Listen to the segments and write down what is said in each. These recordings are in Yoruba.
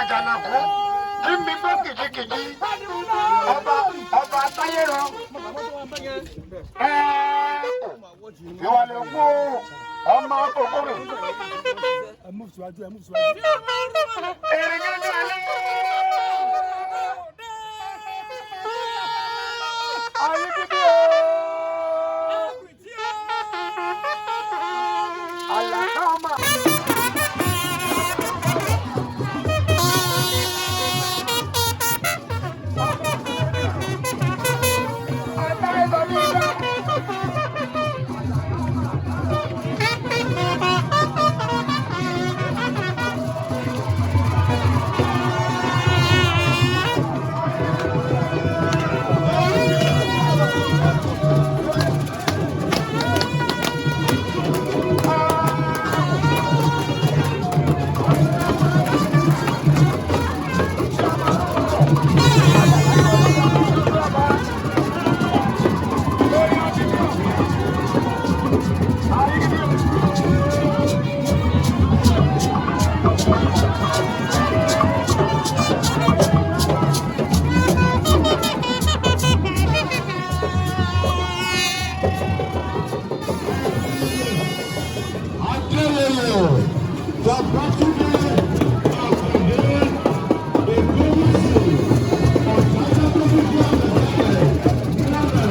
Àjànàkú tí mi gbọ́ kìjikìji, ọba ọba táyérọ ẹ̀ẹ́kù ìwàlẹ̀ òkú ọmọ òkúrò. Ẹ move síwájú, ẹ move síwájú. Èrè gẹ́gẹ́ alẹ́. Ayé bíbí o. Àlàkà ọmọ. Àtàlẹ́ ní ìgbà. Adéyẹyẹ Babátúndé Àkàndé Ògúnwùsì Ọ̀jájá tó fi gbé àbẹ̀tẹ́lẹ̀.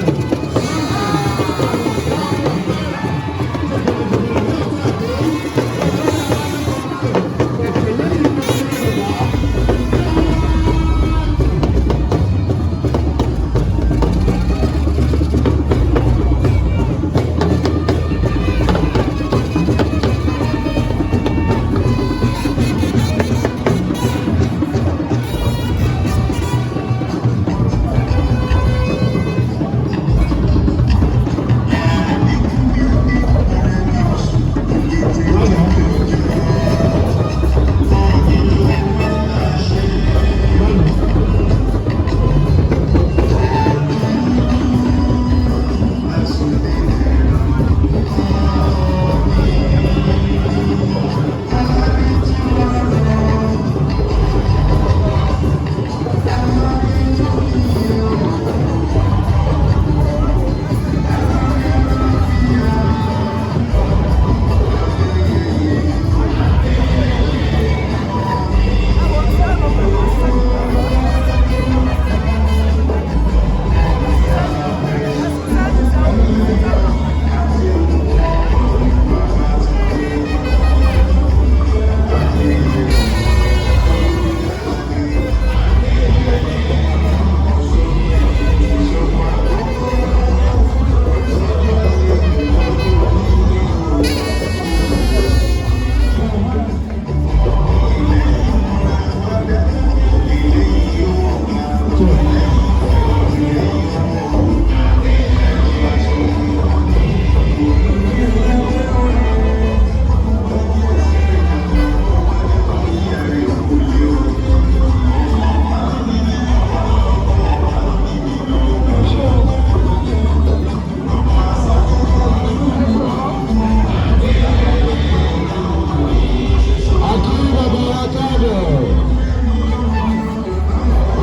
Akí bàbá wa káàbọ̀.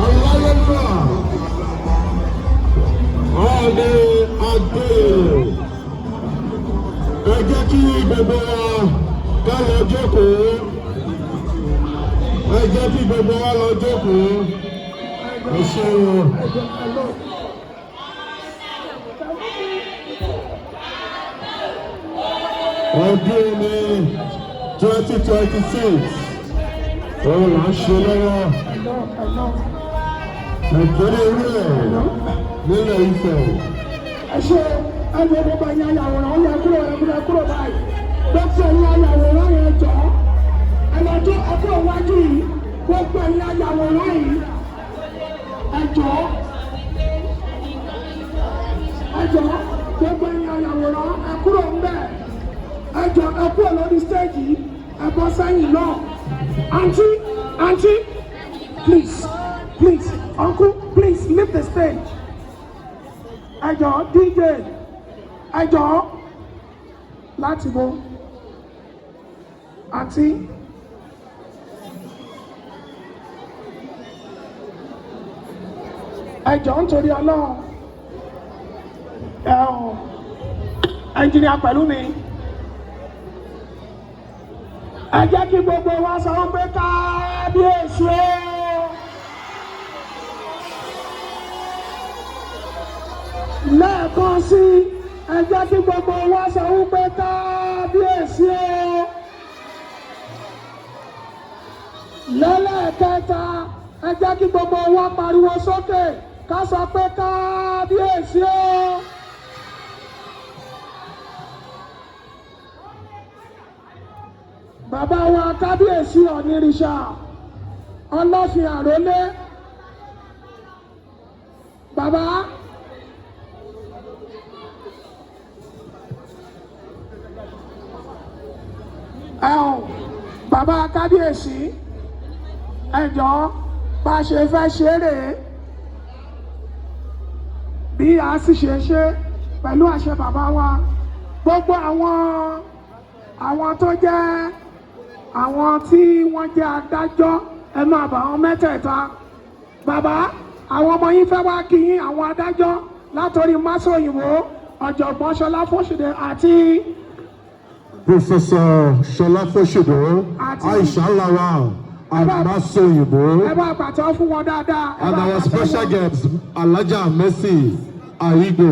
Ọláyélúwà. Ọ̀ọ́dẹ Adéyẹyẹ. Ẹ jẹ́ kí gbogbo wa ká lọ jókòó. Ẹ jẹ́ kí gbogbo wa lọ jókòó. Ẹ ṣeun. Ọdún ní 2026 òun là ń ṣe lọ́wọ́. Nàìjíríà orí ẹ̀ nílẹ̀ Ifẹ̀. Ẹ ṣe ẹni gbogbo ẹ̀yin ayàwòrán yẹ kúrò, ẹ kúrò, kúrò báyìí. Gbogbo ẹ̀yin ayàwòrán yẹn, jọ, ẹ lọ jó, ẹ kúrò wájú yìí. Gbogbo ẹ̀yin ayàwòrán yìí, ẹ jọ, ẹ jọ, gbogbo ẹ̀yin ayàwòrán, ẹ kúrò ńbẹ̀. Ẹ jọ, ẹ kúrò lórí stage yìí, ẹ bọ́ sẹ́yìn náà. Aunty, aunty, please, please, uncle, please leave the stage. Ẹ jọ̀ọ́, DJ, ẹ jọ̀ọ́, láti bo àti Ẹ jọ̀ọ́, nítorí Ọlọ́run, ẹ̀hún ẹnjìnìà pẹ̀lú mi, ẹ jẹ́ kí gbogbo wa sọ pé kábíyèsí o. Lẹ́ẹ̀kan sí, ẹ jẹ́ kí gbogbo wa sọ wípé kábíyèsí o. Lẹ́lẹ́kẹta, ẹ jẹ́ kí gbogbo wa pariwo sókè ká sọ pé kábíyèsí o. Bàbá wa Kábíyèsí Ọ̀nìrìṣà Ọlọ́fin Àrólé, bàbá. Ẹ̀hún bàbá kábíyèsí, ẹ jọ̀ọ́, bá a ṣe fẹ́ ṣe é rèé, bí a sì ṣe ṣe pẹ̀lú àṣẹ bàbá wa, gbogbo àwọn tó jẹ́ àwọn tí wọ́n jẹ́ adájọ́, ẹ máa bá àwọn mẹ́tẹ̀ẹ̀ta. Bàbá, àwọn ọmọ yín fẹ́ wá kí yín, àwọn adájọ́ látòrí Másòyìnbó, Ọ̀jọ̀gbọ́n Ṣọlá Fóṣùdé àti Professor Ṣọlá Fóṣùdó, Aisha Lawal and Masoyinbo. Ẹ bá pàtẹ́wọ́ fún wọn dáadáa. Ẹ And bá our pàtẹ́wọ́. special guest, Alhaja Mercy Aigbe.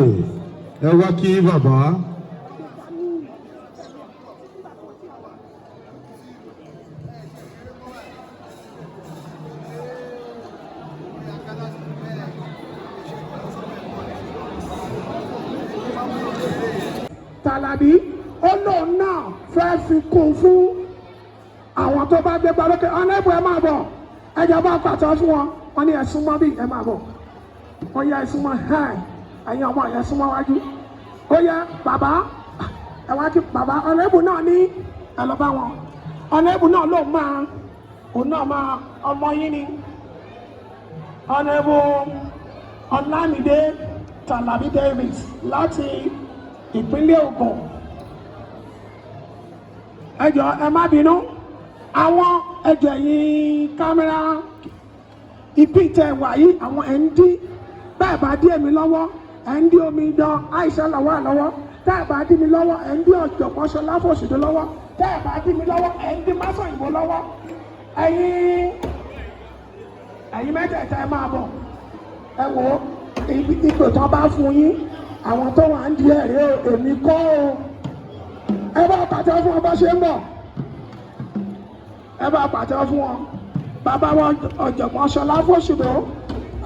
Ẹ wá kí bàbá. Tàlàbí ó lóun náà fẹ́ fi kún fún àwọn tó bá gbégbá lókè. Ọ̀nẹ́bù, ẹ máa bọ̀. Ẹ jẹ́ bá pàtẹ́wọ́ fún wọn. Wọ́n ní ẹ súnmọ́ bí, ẹ máa bọ̀. Ó yẹ, ẹ súnmọ́ ẹ̀, ẹ̀yin ọmọ yẹn, súnmọ́ wájú. Ó yẹ, bàbá, ẹ wá kí bàbá. Ọ̀nẹ́bù náà ní ẹ lọ bá wọn. Ọ̀nẹ́bù náà lóun máa, òun náà máa, ọmọ yín ni, Ọ̀nẹ́bù Ọlámídé Tàlàbí Davis láti ìpínlẹ̀ Ògùn. Ẹ jọ̀ọ́, ẹ má bínú. Àwọn, ẹ jọ̀ọ́, ẹ̀yin camera ibi tẹ wà yìí, àwọn ẹ̀ ń dí bẹ́ẹ̀ bá dí èmi lọ́wọ́, ẹ̀ ń dí omi dán Aisha Lawal lọ́wọ́. Tẹ́ ẹ̀ bá dí mi lọ́wọ́, ẹ̀ ń dí Ọ̀jọ̀gbọ́n Ṣọlá Fòṣùdó lọ́wọ́. Tẹ́ ẹ̀ bá dí mi lọ́wọ́, ẹ̀ ń dí Másòyìnbó lọ́wọ́. Ẹ̀yin mẹ́tẹ̀ẹ̀ta, ẹ máa bọ̀. Ẹ wò ó, ipò tán bá fún yín, àwọn tó wà ń di ẹ̀rí o, èmi kọ́ o. Ẹ bá pàtẹ́wọ́ fún wọn bá ṣe ń bọ̀. Ẹ bá pàtẹ́wọ́ fún wọn. Bàbá wọn, Ọ̀jọ̀gbọ́n Ṣọlá Fòṣùdó,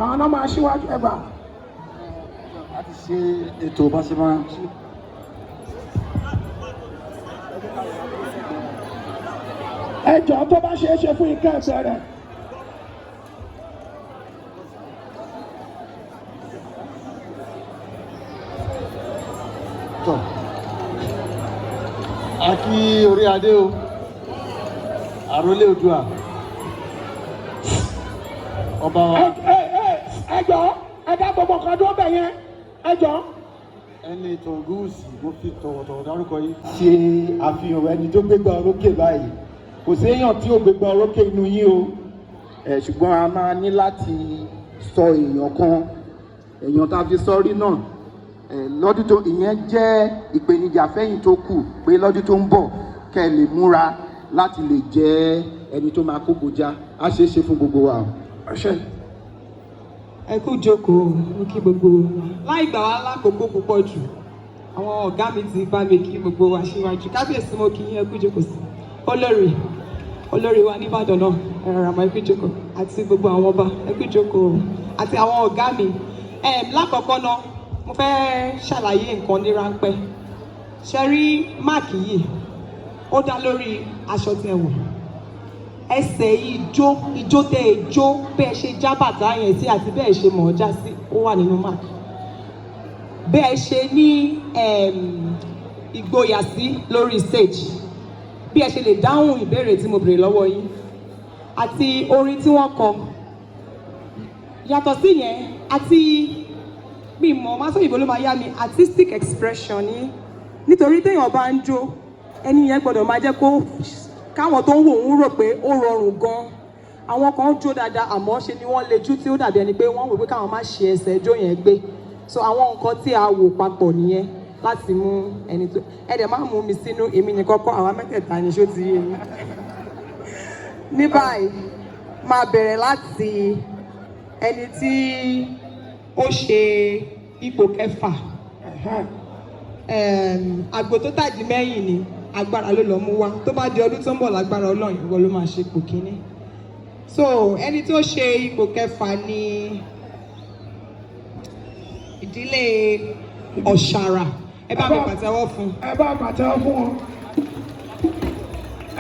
àwọn náà máa ṣíwájú ẹgbà. A ti ṣe ètò bá ṣe máa ṣe. Ẹ jọ̀ọ́, tó bá ṣe é ṣe fún ike ẹsẹ̀ rẹ̀. Tọ́ a kí orí adé o, àrólé Oòduà, ọba wa. Ẹ ẹ ẹ ẹ jọ̀ọ́, ẹ dá gbogbo nǹkan dúró bẹ̀ yẹn, ẹ jọ̀ọ́. Ẹni ìtàn Ògúnwùsì, mo fi tọ̀wọ̀tọ̀wọ̀ dárúkọ yìí. Ṣe àfihàn ẹni tó gbégbá orókè báyìí. Kò séèyàn tí ò gbégbá orókè inú yín o ẹ, ṣùgbọ́n a máa ní láti sọ èèyàn kan, èèyàn tá a fi sọrí náà ẹ lọ́dún tó, ìyẹn jẹ́ ìpèníjà fẹ́yìn tó kù pé lọ́dún tó ń bọ̀, kẹ́ ẹ lè múra láti lè jẹ́ ẹni tó máa kógo já. Á ṣeé ṣe fún gbogbo wa o. Ọ̀ṣẹ́. Ẹ kú jókòó. Mo kí gbogbo wa. Láì gbà wá lákòókò púpọ̀ jù, àwọn ọ̀gá mi ti bá mi kí gbogbo wa síwájú. Kábíyèsí, mo kí yín, ẹ kú jókòó. Sí olórí, olórí wa nìbàdàn náà, ẹ rọra mọ́, ẹ kú jókòó, àti gbogbo àwọn ọba, ẹ kú jókòó, àti àwọn ọ̀gá mi. Lákọ̀ọ́kọ́ náà, mo fẹ́ ṣàlàyé nǹkan ní ráńpẹ́. Ṣe rí mark yìí, ó dá lórí aṣọ tí ẹ wọ̀, ẹsẹ̀ ijó, ijó tẹ́ ẹ jó, bẹ́ẹ̀ ṣe já bàtà yẹn sí àti bẹ́ẹ̀ ṣe mọ̀ ọ́ já sí, ó wà nínú mark. Bẹ́ẹ̀ ṣe ní ìgboyà sí lórí stage, bí ẹ ṣe lè dáhùn ìbéèrè tí mo béèrè lọ́wọ́ yín, àti orin tí wọ́n kọ. Yàtọ̀ sí yẹn, àti mi mọ̀ Másòyìnbó ló máa yá mi, artistic expression ni, nítorí téèyàn bá ń jó, ẹni yẹn gbọ́dọ̀ máa jẹ́ kó káwọn tó ń wò ń rò pé ó rọrùn gan. Àwọn kan ń jó dáadáa, àmọ́ ṣe ni wọ́n lejú tí ó dàbí ẹni pé wọ́n wò pé káwọn má ṣe ẹsẹ̀ jó yẹn gbé. So àwọn nǹkan tí a wò papọ̀ nìyẹn láti mú ẹni tó ẹ dẹ̀ má mú mi sínú. Èmi ní kọ́kọ́, àwa mẹ́tẹ̀ẹ̀ta ni. Ṣó ti yé mi? Ní báyìí, máa bẹ̀rẹ̀ láti ẹni tí ó ṣe ipò kẹfà. Àgbò tó tàdí mẹ́yìn ni agbára ló lọ mú wá. Tó bá di ọdún tó ń bọ̀, lágbára Ọlọ́run, ìwọ ló máa ṣe ipò kíní. So ẹni tó ṣe ipò kẹfà ni ìdílé Ọ̀ṣàrà. Ẹ bá mi pàtẹ́wọ́ fún un. Ẹ bá pàtẹ́wọ́ fún wọn.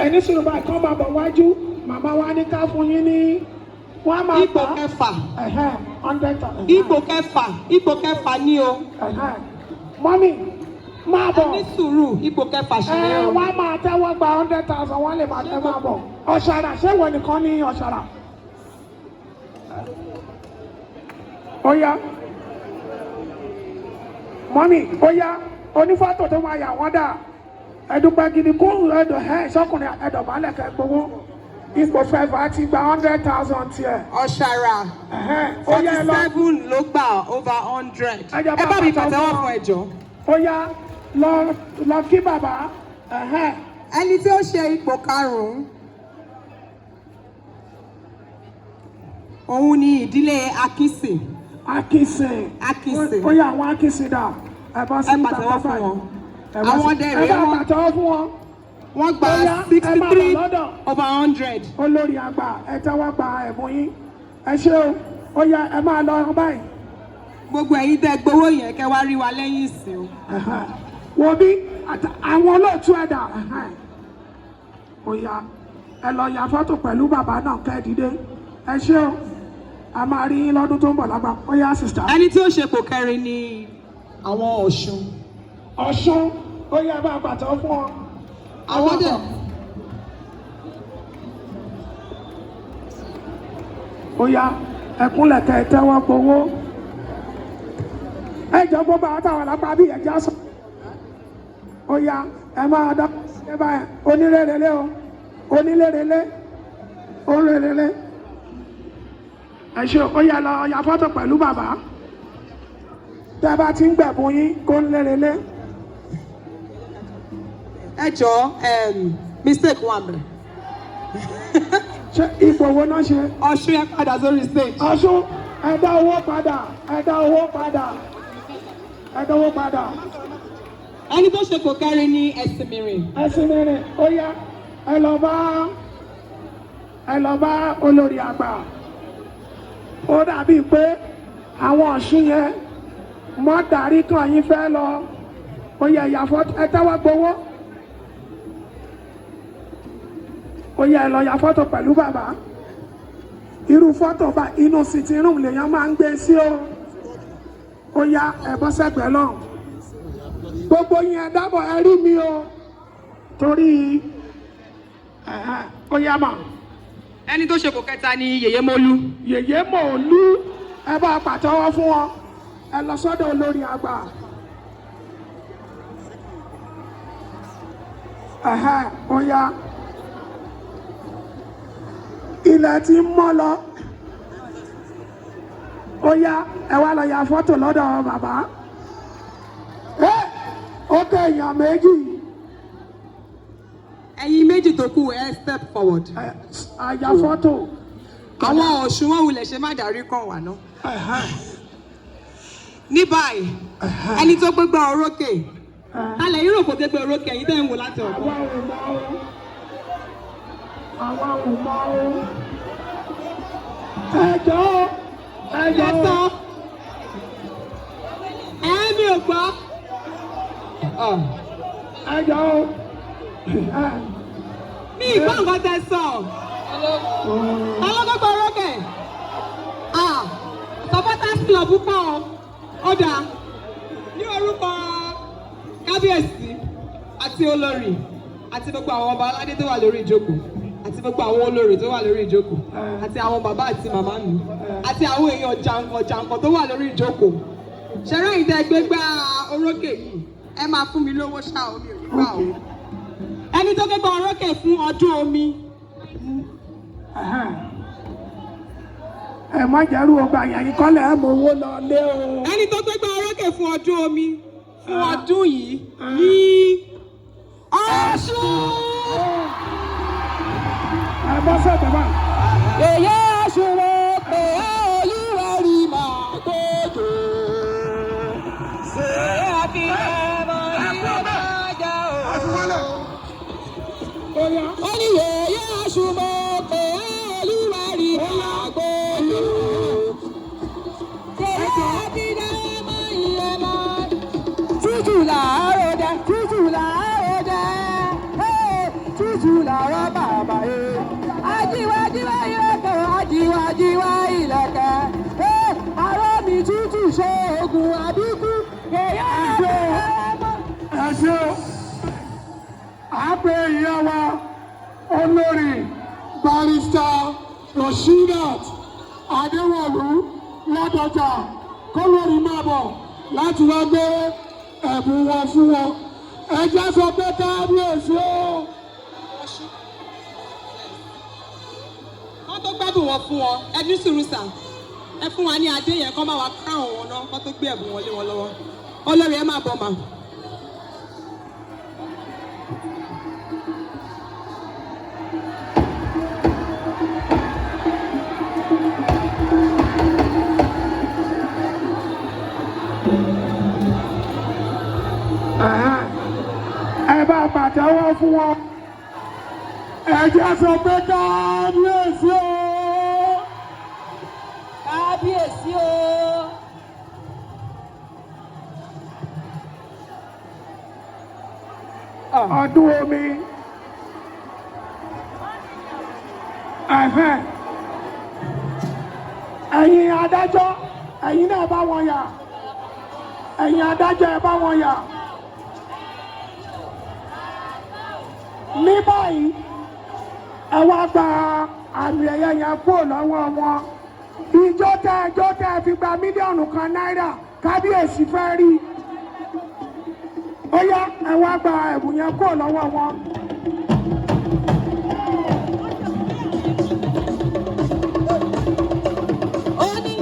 Ẹni sùúrù báyìí, kán máa bọ̀ wájú. Màmá wa ní ká fún yín ní wọ́n á máa Ipò gbà. kẹfà. 100,000. Ipò kẹfà, ipò kẹfà ní o. Mummy, máa bọ̀. Ẹ ní sùúrù, ipò kẹfà ṣì ní o. Wọ́n á máa tẹ́wọ́ gba 100,000, wọ́n lè máa tẹ́ máa bọ̀. Ọ̀ṣàrà, ṣé ìwọ nìkan ní Ọ̀ṣàrà? Ó yá, mummy, ó yá, onífọ́tò tó máa yà wọ́n dà. Ẹ̀dùpẹ́ gidi kó ẹ̀dọ̀ ẹ̀ sọ́kùnrin ẹ̀dọ̀bálẹ̀ kẹ́ gbowó. Ipò fẹ́fà ti gba 100,000 tiẹ̀. Ọ̀ṣàrà. Ó yá, ẹ Forty lọ. seven ló gbà over 100. Ẹ jẹ́ Ẹ bá mi pàtẹ́wọ́ pàtẹ́wọ́ fún fún, ẹ jọ̀ọ́. Ó yá, lọ lọ kí bàbá. Ẹni tí ó ṣe ipò karùn-ún, òun ni ìdílé Akínsìn. Akínsìn. Akínsìn. Ó yá, àwọn Akínsìn dà? Ẹ bọ́ sí Ẹ pàtẹ́wọ́ fún wọn. Ẹ bọ́ Àwọn sí. ọdẹ Ẹ rèé. bá Wọ́n pàtẹ́wọ́ fún wọn. wọ́n gba Ó yá, ẹ sixty máa three bọ̀ lọ́dọ̀. over 100. Olórí àgbà, ẹ tẹ́wọ́ gba ẹ̀bùn yín. Ẹ ṣé o. Ó yá, ẹ máa lọ báyìí. Gbogbo ẹ̀yin tẹ́ gbowó yẹn, kẹ́ wá rí wa lẹ́yìn ìsìn o. Wo bí àwọn olóòtú ẹ̀dà. Ó yá, ẹ lọ ya fọ́tò pẹ̀lú bàbá náà kẹ́ ẹ dìde. Ẹ ṣé o, a máa rí yín lọ́dún tó ń bọ̀ lágbà. Ó yá, sister. Ẹni tí ó ṣe ipò kẹrin ni àwọn Ọ̀ṣun. Ọ̀ṣun, ó yá, bá a pàtẹ́wọ́ fún ọ. Àwọn dẹ̀ Ó yá, ẹkúnlẹ̀ kẹ́ ẹ tẹ́wọ́ gbowó. Ẹ jọ, gbogbo àwọn táwọn lápá bí ẹja sọ. Ó yá, ẹ máa dá ẹ báyìí. Onírèrèlé o, onírèrèlé, onírèrèlé. Ẹ ṣe. Ó yá, lọ ya fọ́tò pẹ̀lú bàbá. Tẹ́ bá ti ń gbẹ̀bùn yín, kó ń lérelé. Ẹ jọ̀ọ́, mistake wà bẹ̀. Ṣé ipò wo náà ṣe? Ọ̀ṣun, ẹ padà sórí stage. Ọ̀ṣun, ẹ dá owó padà, ẹ dá owó padà, ẹ dá owó padà. Ẹni tó ṣe ipò kẹrin ni Ẹ̀sìnmìrìn. Ẹsìn mìíràn. Ó yá, ẹ lọ bá olórí àgbà. Ó dàbí pé àwọn Ọ̀ṣun yẹn mọ́ darí kan yín fẹ́ lọ. Ó yá, ìyá fọ́tò, ẹ tẹ́wọ́ gbowó. Ó yá, ẹ lọ ya fọ́tò pẹ̀lú bàbá. Irú fọ́tò bá inú sitting room lèèyàn máa ń gbé sí o. Ó yá, ẹ bọ́ sẹ́gbẹ̀ẹ́ lọ́hùn. Gbogbo yẹn, ẹ dábọ̀, ẹ rí mi o, torí ẹ̀hẹ́n, ó yá mà. Ẹni tó ṣe ipò kẹta ni Yèyé Mólú. Yèyé Mòlú, ẹ bá pàtẹ́wọ́ fún wọn. Ẹ lọ sọ́dọ̀ olórí àgbà. Ẹ̀hẹ́n, ó yá, ilẹ̀ ti ń mọ́ lọ. Ó yá, ẹ wá lọ ya fọ́tò lọ́dọ̀ bàbá. Ẹ ó kẹ́ èèyàn méjì. Ẹ̀yin méjì tó kù, ẹ step forward. Ẹ àyà fọ́tò. Àwọn Ọ̀ṣun, wọn wulẹ̀ ṣe má darí kàn wá ná. Ní báyìí, ẹni tó gbégbá orókè, alẹ́ yìí rò kó gbégbá orókè, ẹ̀yin tẹ́ ń wò láti ọ̀kan. Àwa ò mọ̀ o, àwa ò mọ̀ o. Ẹ jọ̀ọ́, ẹ Ẹ jọ̀ọ́. sọ ẹ, mi ò gbọ́. Ẹ jọ̀ọ́ ẹ. Mi ì gbọ́ nǹkan tẹ́ sọ. Ta ló gbégbá orókè? Ah, supporters club pọ̀ ó dáa. Ní orúkọ kábíyèsí àti olórí àti gbogbo àwọn ọba aládé tó wà lórí ìjókòó àti gbogbo àwọn olórí tó wà lórí ìjókòó àti àwọn bàbá àti màmá mi àti àwọn èèyàn jàǹkàn jàǹkàn tó wà lórí ìjókòó, ṣẹ̀rẹ́ ìdẹ́ gbégbá orókè yìí, ẹ máa fún mi lówó ṣá omi ò ní gbà o. Ẹni tó gbégbá orókè fún ọdún omi Ẹ̀hẹ́n. Ẹ má jẹ́rú ọgbà yẹn yín kọ́lẹ̀ ẹ̀ mọ owó lọ lé o. Ẹni tó gbégbá orókè fún ọdún omi fún ọdún yìí ní Ọ̀ṣun. Ẹ bọ́ sọ̀tẹ̀ báyìí. Èyí Ọ̀ṣun ló pè é olúwarí máa gbódò. Ṣé àfihàn mọ ilé máa jà o? Ẹ fi wọ́n lẹ̀. Ó yá. Ó ní yèyé Ọ̀ṣun mo pè é olúwarí máa gbódò. Ṣé àfihàn mọ ilé máa tútù làárọ̀ dẹ, tútù làárọ̀ dẹ, hey, tútù làárọ̀ bàbá ye. Ajíwájíwá ìlẹ̀kẹ̀, ajíwájíwá ìlẹ̀kẹ̀, hey, àárọ̀ mi tútù ṣe oògùn àbíkú, yèyé Ẹ ṣé o. Ẹ ṣé o. À ń pe ìyá wa olórí Barrister Rasheedat Adéwọ̀lú Ládọjà kólórí máa bọ̀ láti wá gbé ẹ̀bùn wọn fún wọn. Ẹ jẹ́ sọ pé kábíyèsí o. Kán tó gbẹ́bùn wọn fún wọn, ẹ ní sùúrù sà, ẹ fún wa ní adé yẹn kán bá wa crown wọn náà kán tó gbé ẹ̀bùn wọn lé wọn lọ́wọ́. Olórí, ẹ máa bọ̀ mà. Ẹ̀hẹ́n. Ẹ bá pàtẹ́wọ́ fún wọn. Ẹ jẹ́ sọ pé kábíyèsí o. Kábíyèsí o. Ọdún omi. Ẹ̀hẹ́n. Ẹ̀yin adájọ́, ẹ̀yin náà bá wọn yà. Ẹ̀yin adájọ́, ẹ bá wọn yà. Ní báyìí, ẹ wá gba àmì ẹ̀yẹ yẹn kúrò lọ́wọ́ wọn. Ìjọ tẹ ẹjọ́ tẹ ẹ fi gba 1 mílíọ̀nù náírà, kábíyèsí fẹ́ rí. Ó yá, ẹ wá gba ẹ̀bùn yẹn kúrò lọ́wọ́ wọn. Ó ní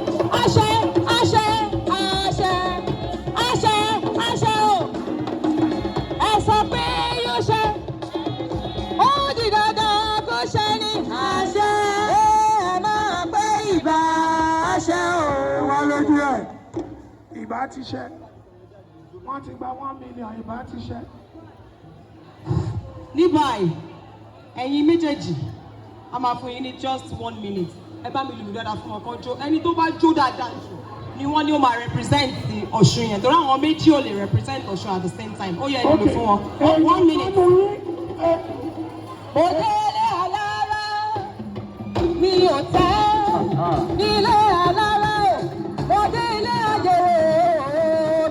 àṣẹ, àṣẹ, àṣẹ, àṣẹ, àṣẹ o. Ẹ sọ pé yóò ṣe, ó di dandan kó ṣe ní àṣẹ. Ẹ máa pé ìbà àṣẹ o. Wá lójú ẹ̀, ìbá ti ṣe. Wọ́n ti gba 1 million, ìbá ti ṣe. Ní báyìí, ẹ̀yin méjèèjì, a máa fún yín ní just one minute. Ẹ bá mi lùlù dáadáa fún ọkàn jó. Ẹni tó bá jó dáadáa jù ni wọ́n ní ó máa represent Ọ̀ṣun yẹn, torí àwọn méjì ò lè represent Ọ̀ṣun at the same time. Ó yẹ ìlú fún wọn. One minute. Mo délé alára, mi ò tẹ́ nílé alára o. Mo délé àjèrò,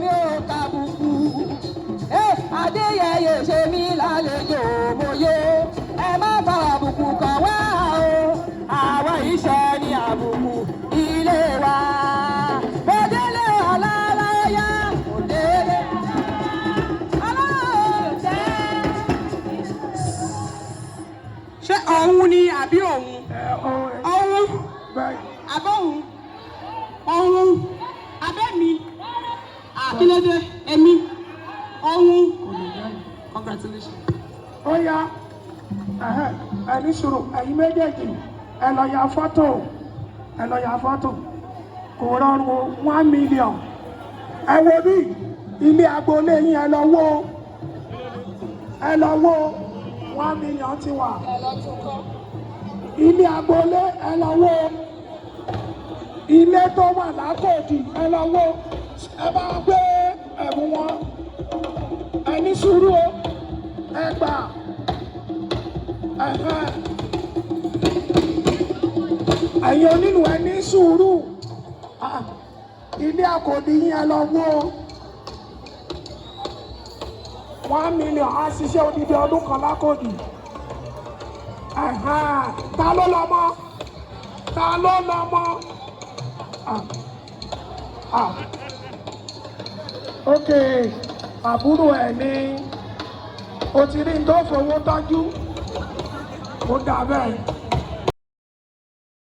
mi ò kàbùkù. Adéyẹyẹ ṣe mí lálejò mòye. Ẹ má fa àbùkù kàn wá o. Àwa iṣẹ́ ní àbùkù ilé wa. Mo délé alára yá, mo délé alára ò tẹ́. Ṣé òun ni àbí òun? Ẹ ọ Òun bẹ́ẹ̀. àbọ̀hún òun abẹ́mi àkílódé èmi òun. Congratulations. Ó yá, ẹ̀hẹ́n, ẹ ní sùúrù, ẹ̀yin méjèèjì, ẹ lọ ya fọ́tò, ẹ lọ ya fọ́tò. Kò rọrùn o, 1 million. Ẹ wo bí ilé agboolé yín, ẹ lọ wó, ẹ lọ wó. 1 million ti wà. Ilé agboolé, ẹ lọ wó. Ilé tó wà lákòdì, ẹ lọ wó. Ẹ bá gbé ẹ̀bùn wọn. Ẹ ní sùúrù o. Ẹ gbà. Ẹ̀hẹ́n. Ẹ̀yin onílù, ẹ ní sùúrù. Ah, ilé àkòdì yín, ẹ lọ wó. 1 million á ṣiṣẹ́ odidi ọdún kan lákòdì. Ẹ̀hẹ́n. Ta ló lọ mọ́? Ta ló lọ mọ́? Ah. Ah. Ok, àbúrò ẹ̀ ní o ti rí n tó fowó tọ́jú. Ó dà bẹ́ẹ̀.